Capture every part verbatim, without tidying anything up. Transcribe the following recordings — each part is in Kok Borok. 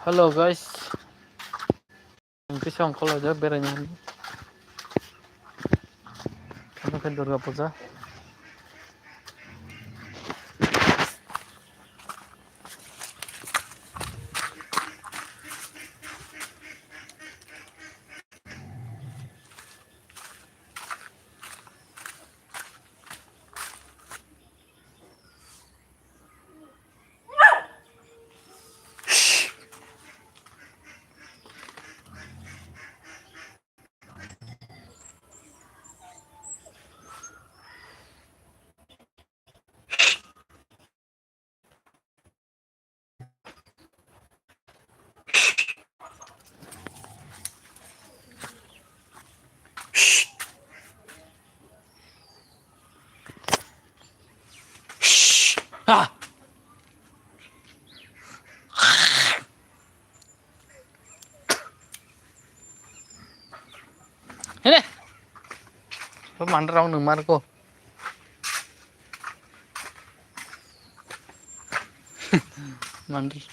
Hello guys. Ang kisa ang khwlaijak beraina hinwi. Ano khe Durga Puja. Ah! Hene. Bo mandra rong nung mar ko. Mandra.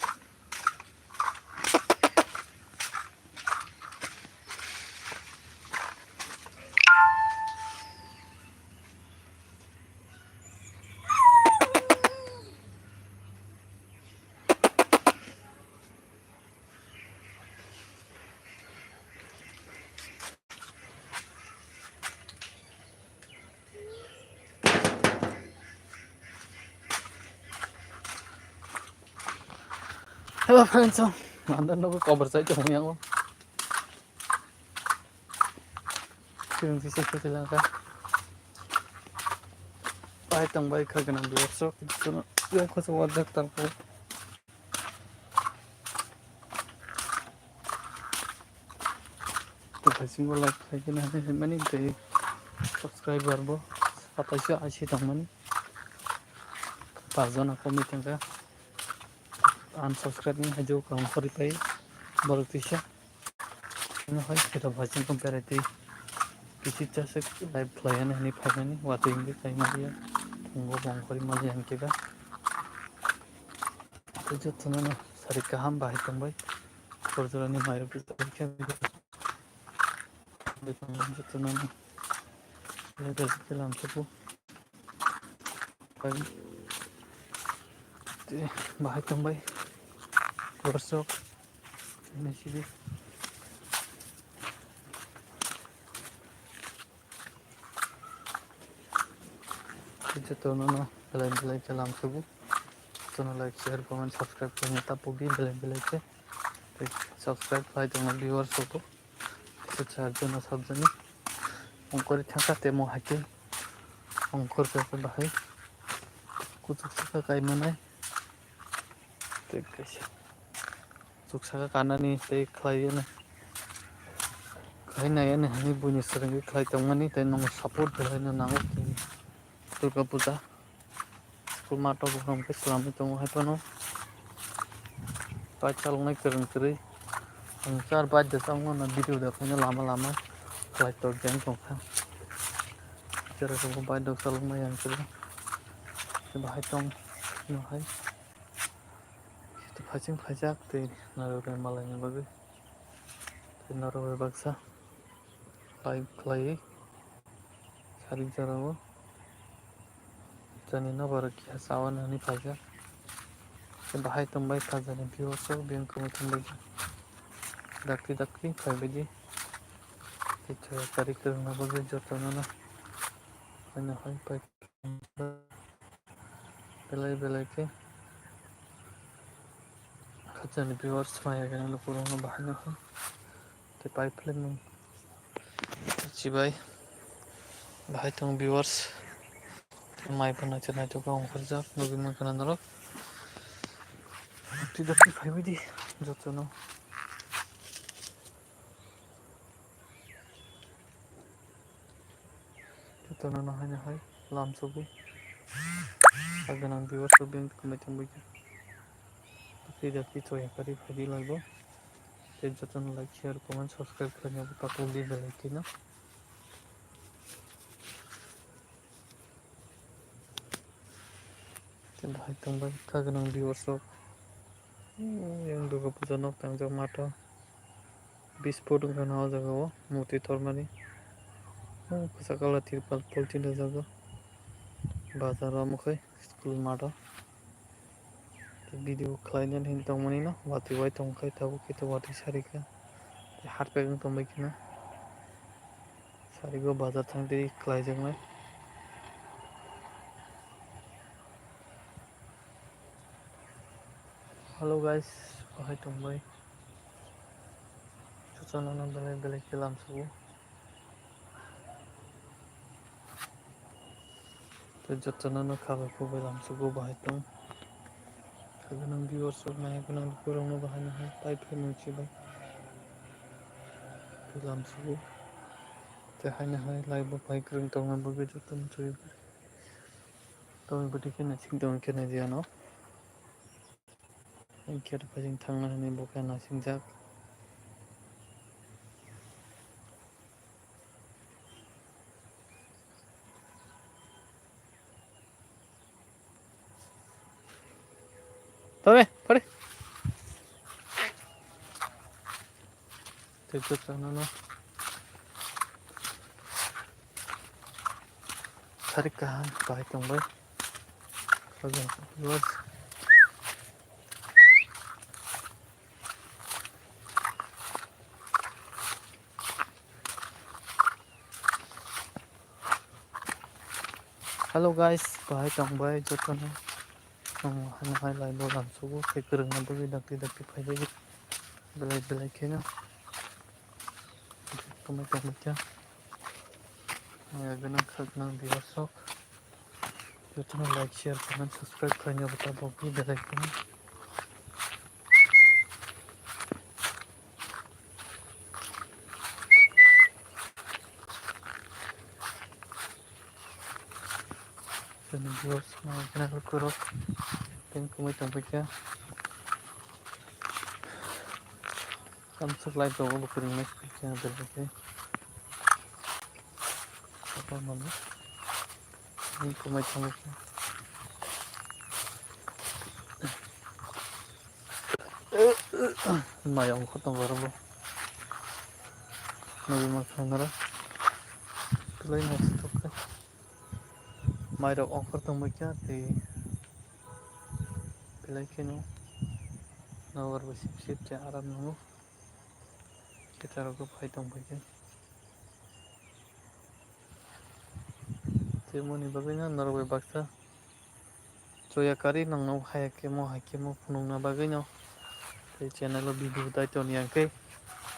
Hello friends, ang anda nogo cover sai tong yang. Sing sing sing sing langka. Pai tong bai kha ganang dua sok. Yang kho so wadak tang ko. Tei phaisingbo like khlai khe nahani hinmani tei subscriber bo sataisho ashi tongmani. Pajona komwi thangkha. Unsubscribe ni hajo kaham khori pai borok tisa. Ino hai khe rok phaising khe berai twi kisi chasik live khlai yani hinwi phaimani watwi hinwi khlai maliya. Thungo bong khori maliya hinkhe ba. Tei jotono no sari kaham bahai tongbai. Borjora ni mai rok jotono no level khe lam suku. Tei bahai tongbai. Borsok. Ini sidi. Jotono no belai belai khe lam sugu. Jotono like, share, comment, subscribe khaina ta pogi belai belai khe. Tei subscribe khlai tongma viewers rok bo. Tei char jona sat joni. Ongkori thangkha temo hai khe. Ongkor khe bahai. Kuchuk saka kai manai. Tei kaisa. Chuk saka kanani tei khlai yani. Khai nai yani hani buini swrwngwi khlai tongmani tei nono support khlaina nango tei Durga Puja. School mato bo hwnkhe swlamwi tongo hai phano. Pai chaloknai kwrwng kwrwi. Ang char bike da changmano video da phaino lama lama khlai tok jeng tongkha. Chera khe bo bike da chaloknai ang kwrwi. Bahai tong no hai. Tei phaising phaijak tei narwknai malaini bagwi. Tei narwknai baksa live khlaiwi sarik jorao jani nobar khe chawani hwnwi phaijak. Tei bahai tongbai kha jani viewers rok biyang kwmwi thangbaikha. Dakti dakti phaibaidi. Tei chaya kari kwrwngna bagwi jotono no haino hai pai. Belai belai khe khajani viewers maya gana lukurokno bahai no hwn tei pai philwng chibai bahai tong viewers mai phano naithok naithok khe ongkhorjak nugwi mankha norok twi dakti phaibaidi jotono. Jotono no haino hai lam sugwi. Ag nang viewers rok biyang kwmai tongbaikha. Tei dakti choya kari phaidi laibo. Tei jotono like, share, comment, subscribe khlaina bo takhuk di belai kheno. Tei bahai tongbai kha gwnang viewers rok. Yang Durga Puja nok tangjak mato. Bispot wngkha na o jaga o murti tormani. O kwchak colour tirpal poltin rwjago. Bazar o omo khe school mato. Video khlainani hinwi tongmani no watwi wai tongkhe tabuk khe to watwi sarikha. Harpek wng tongbai kheno. Sarigo bazar thangtwi khlaijaknai. Hello guys, bahai tongbai. Chuchano no belai belai khe lamsugo. Tei jotono no kha bai khuk bai lamsugo bahai tong. Kha gwnang viewers rok nai gwnang lukurok no bahai no hai tai phai mung chibai. Tei lamsugo. Tei hai no hai live bo phai kwrwng tongma bagwi jotono chwrwi bai. Tongwi bwtwi khe naising tong khe nai di ano. Hinkhe oro phaising thangna hwnwi bo khe naisingjak. Tabe, pare. Tei jotono no sari kaham bahai tongbai. Hello guys, bahai tongbai jotono. Ang hano hai live o lamsugo, tei kwrwngno bagwi dakti dakti phaijagwi belai belai kheno. Tongbai tongbai khe. Ang gwnang khak nang viewers rok. Jotono like, share, comment, subscribe khlaina bo tabok belai kheno. Chini viewers, mga ginagawa ko rok. Thank you, may tambay ka. Kamsuk live daw ko ring mas kya dala ke. Apa mana? Thank you, may tambay ka. Maya ang khotong garabo. Nabi makhang gara. Tulai nasi tokai. Mairok ongkhor tongbaikha tei belai kheno nobar bo sip sip tei aram nango. Khe chwrairok bo phai tongbaikha. Tei moni bagwino norok bai baksa choya kari nangno hai khe mo hai khe mo phunukna bagwino. Tei channel o video dai toni ang khe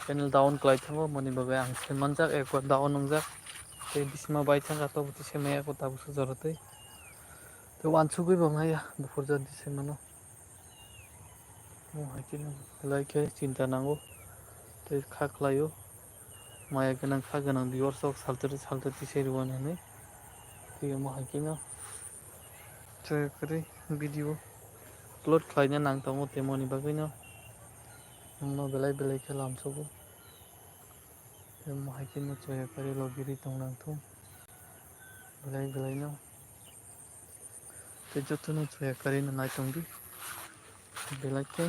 channel down kwlai thango, moni bagwi ang se manjak, ekbar down wngjak. Tei bisima bai thangkha, tabuk tei se maya kho tabuk se jora tei. Tei wansugwi bo maya buphur jani se mano. Mo hai khe belai khe chinta nango. Tei kha khlaio. Maya gwnang kha gwnang viewers rok saltwrwi saltwrwi tisai rwani hinwi. Tei omo hai kheno choya kwrwi video upload khlaina nang tongo, tei moni bagwino nwngno belai belai khe lamsugo. Tei omo hai kheno choya kwrwi logirwi tong nang thung belai belaino. Tei jotono choya kwrwino nai tongdi belai khe.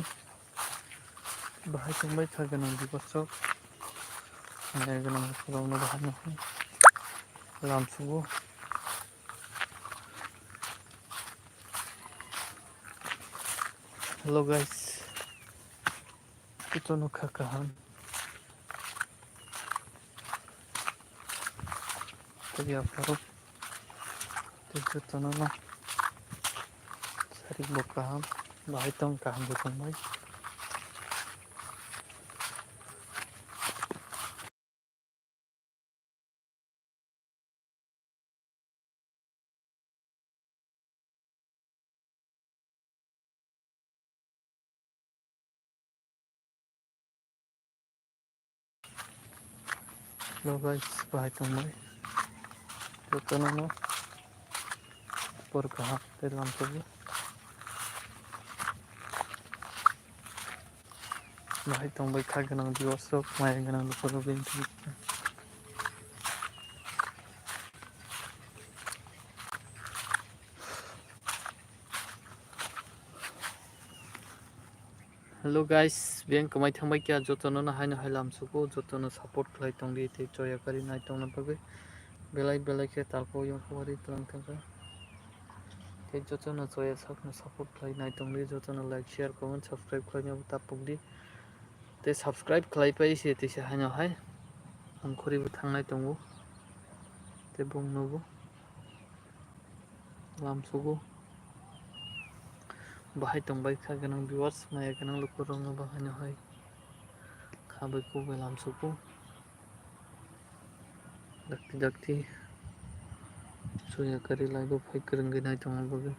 Bahai tongbai kha gwnang viewers rok. Maya gwnang rokno bahai no lamsugo. Hello guys. Jotono kha kaham. Tei aphuru tei jotono no sarik bo kaham, bahai tong kaham bo tongbai. Hello guys, bahai tongbai. Jotono no por kaham tei lamsugo. Bahai tongbai kha gwnang viewers rok, maya gwnang lukurok bini thani. Hello guys, beng kwmai thangbai kya jotono no haino hai lamsugo, jotono support khlai tongdi tei choya kari nai tongna bagwi belai belai khe talko yongkhwari twlang thangkha. Tei jotono choya sakno support khlai nai tongdi, jotono like, share, comment, subscribe khlai nabo tapukdi. Tei subscribe khlai pai se tei se haino hai ang khuri bo thangnai tongo. Tei bongno bo lamsugo. Bahai tongbai kha gwnang viewers, maya gwnang lukurokno bahaino hai kha bai kok bai lamsugo. Dakti dakti choya kari live o phai kwrwngwi nai tongna bagwi.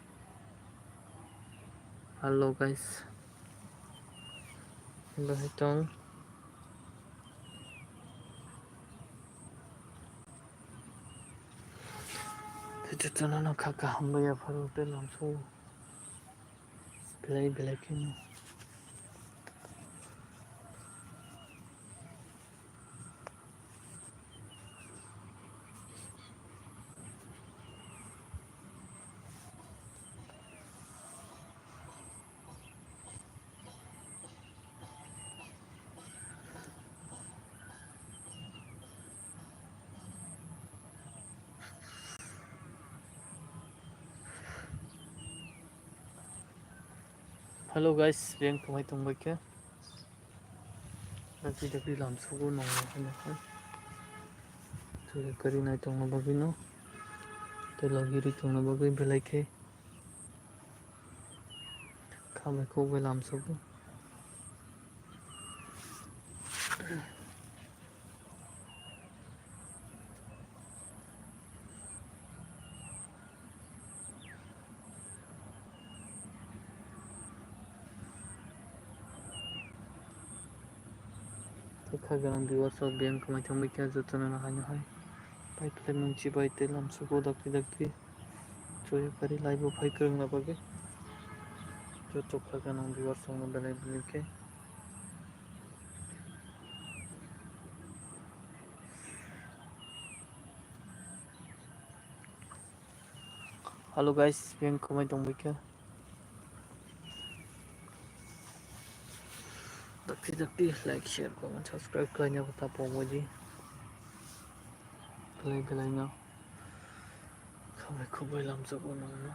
Hello guys. Bahai tong. Jotono no kha kaham bai yapharo tei lamsugo. Belai belai kheno. Hello guys, beng kwmai tongbai khe. Dakti dakti lamsugo nongno hino hai. Choya kari nai tongna bagwi no. Tei logiri tongna bagwi belai khe. Kha bai kok bai lamsugo. Tei kha gwnang viewers rok beng kwmai thangbai kha jotono no haino hai. Pai khlai mung chibai tei lamsugo dakti dakti. Choya kari live o phai kwrwngna bagwi. Joto kha gwnang viewers rokno belai belai khe. Hello guys, beng kwmai tongbai kha. Dakti dakti like, share, comment, subscribe khlaina bo ta pogbaji. Belai belai no. Khabai khubai lamjago nongno.